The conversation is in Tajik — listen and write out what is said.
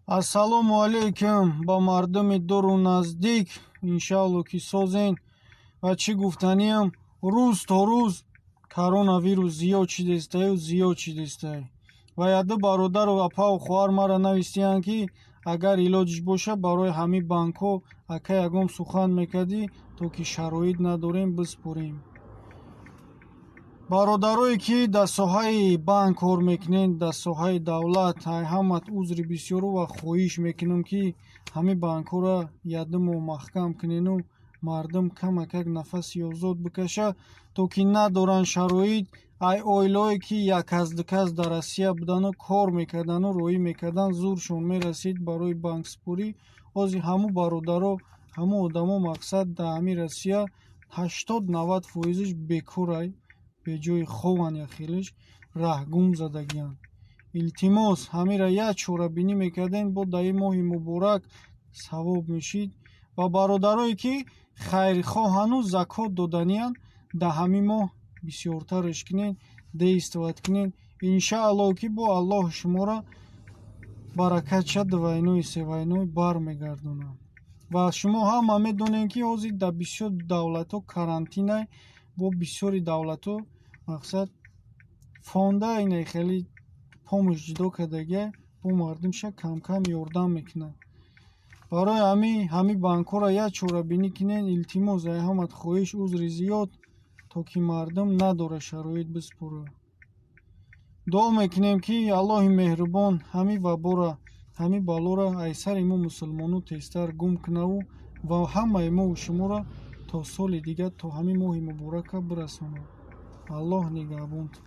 Ассалому алайкум ба мардуми дуру наздик, иншаалло, ки созен. Ва чӣ гуфтаниам, рӯз то рӯз коронавирус зиёд шидестаю зиёд шидестай. Ва яду бародару апаву хоҳар маро навистиянд, ки агар илоҷиш боша, барои ҳамин банкҳо, ака, ягон сухан мекардӣ, то ки шароит надорем биспорем. Бародарое, ки дар соҳаи банк кор мекунед, дар соҳаи давлат, ҳамат узри бисёру ва хоҳиш мекунам, ки ҳамин банкҳоро яду моҳ маҳкам кунену мардум камакак нафаси озод бикаша, то ки надоранд шароит. Ай оилаое, ки яказ-дуказ дар Россия будану кор мекардану роҳӣ мекарданд, зуршон мерасид барои банксупорӣ. Ҳозир ҳамун бародаро, ҳамун одамо, мақсад, дар ҳамин Россия 80-90 фоизиш бекорай, беҷои хованд, яхелиш раҳгум задагианд. Илтимос, ҳамира як чорабинӣ мекардем, бо дар ин моҳи муборак савоб мешид. Ва бародарое, ки хайрхоҳану закот доданиянд, дар ҳамин моҳ бисёртараш кунед, действовать кунед. Иншаалло, ки бо Аллоҳ шуморо баракатша двойной, севойной бармегардонад. Ва шумо ҳама медонед, ки ҳозир дар бисёр давлатҳо карантинай, бо бисёри давлатҳо, мақсад, фонда ина хеле помощь ҷудо кардагия, бо мардумша камкам ёрдам мекунад. Барои ҳамин банкҳоро як чорабинӣ кунед, илтимос, ай ҳамат хоҳиш, узри зиёд, то ки мардум надорад шароит биспорад. Дуо мекунем, ки Аллоҳи меҳрубон ҳамин вабора, ҳамин балоро аз сари мо мусулмоно тезтар гум кунаву ва ҳамаи мову шуморо то соли дигар, то ҳамин моҳи муборака бирасонад. Аллоҳ нигаҳбонтон.